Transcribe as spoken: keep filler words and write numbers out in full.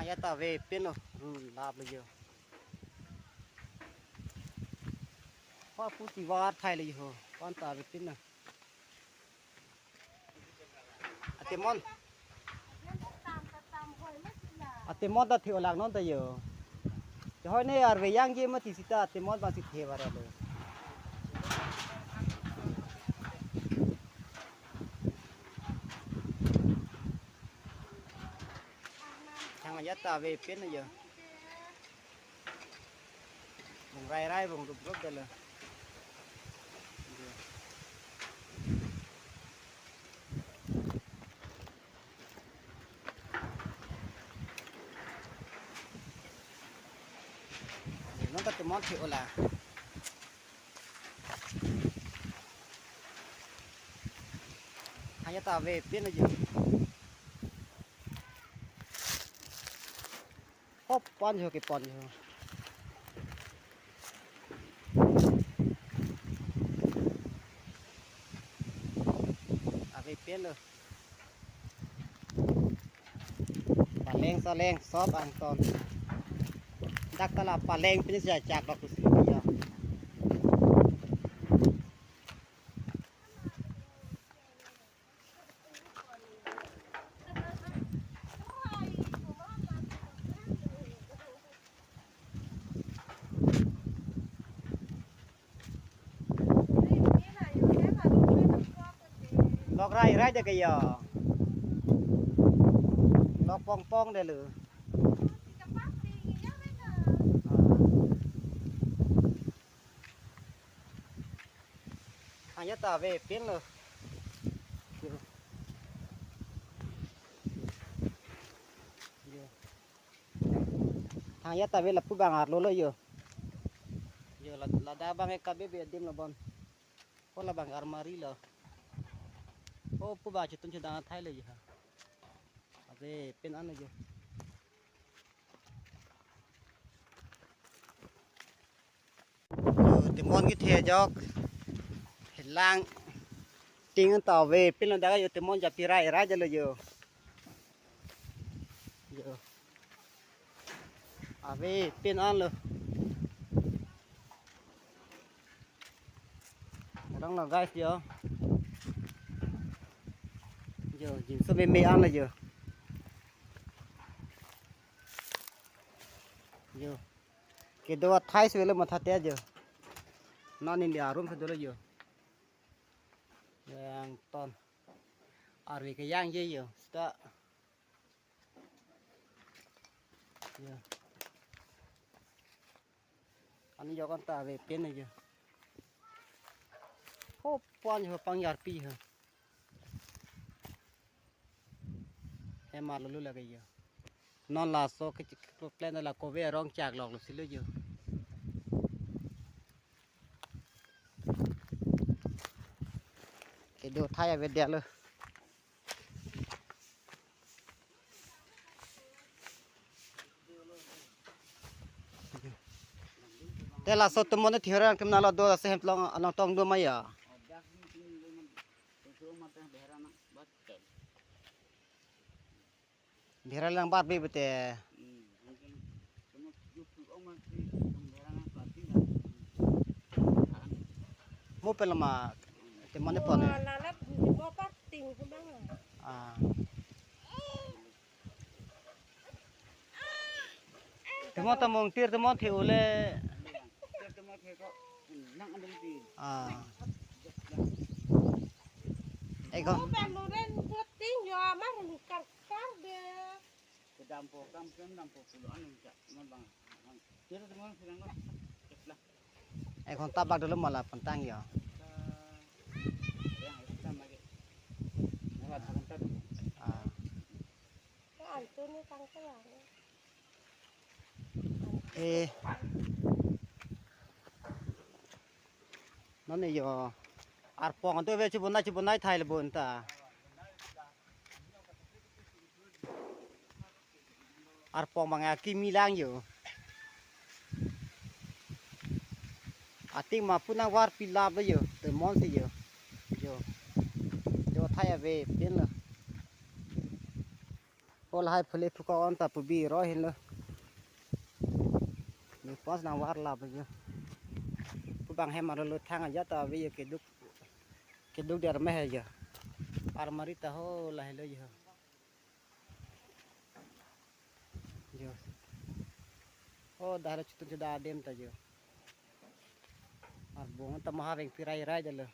Hajat ta avepinlo, ru laplo jo. Ho pusi var thailo jo, ko-an ta avepinlo. Atemon. Atemon ta the-olak non ta jo. Te hoi ne arve jangje mati sita atemon bangsi the varlo. Thang hajat ta avepinlo jo. Bung rai rai bung rup rup dalo. Non ta atemon the-ola. Hajat ta avepinlo jo. Hop, pon jo kepon jo. Avepinlo. Paleng saleng sop angton. Dak ta la paleng pini si achak dok si ya. Lok rai rai de ke jo. Lok pong pong de lo. Hajat ta avepinlo. Jo. Jo. Hajat ta ave lapu bang arlo lo jo. Jo la-, ladak bang ke kabe be adim lo bon. Ko labang armari lo. Ko pu ba chitun chidang athai lo jo. Avepin anlo jo. Jo, atemon kethe ajok. Helang. Ting ta avepinlo dak jo atemon japi rai rai dalo jo. Jo. Avepin anlo. Rong lo guys jo. Jo, jinso meme anlo jo. Jo. Kedo athai si avelo matha te jo. Non India room si dolo jo. Angton. Arve kejangje jo. Sita. Jo. Ani jo ko-an ta avepin jo. Ho pon jo pangjarpi jo. Hem arlo lo lake jo. Non laso ke chik plan la kove arong chak lok lo si lo jo. Kedo athai ave dalo. Te laso atemon the-ore nangtum nalo do ase hem long along tong do ma jo. Bihara lang bat be bete. Mo pen lama atemon ne pon. Mo lalat mo parting ko bang. Ah. Atemon ta mong tir atemon the ole. Ah. Ego. Mo pen lo ren puting jo amar lukar kar de. Kedam po kam pen dam po pulo anu ja. Mo bang. Tir atemon sirang lo. Ek ghonta bak dolo mala pantang jo. Ah. Eh. Non ne jo. Arpong ante ave chibonai chibonai thai le bon ta. Arpong bang akimi lang jo. Ating ma pu nangvarpi lap lo jo. Atemon si jo. Jo. Jo athai avepin lo. Ko lahai phule phuka on ta pubi ro hinlo. Ni pos nang var la ba jo. Pu bang hem aro lo thang aja ta abi jo keduk. Keduk der meh jo. Armari ta ho lahelo jo. Jo. Oh, dah ada chutun chuda adem ta jo. Arbong ta maha veng pirai rai jalo.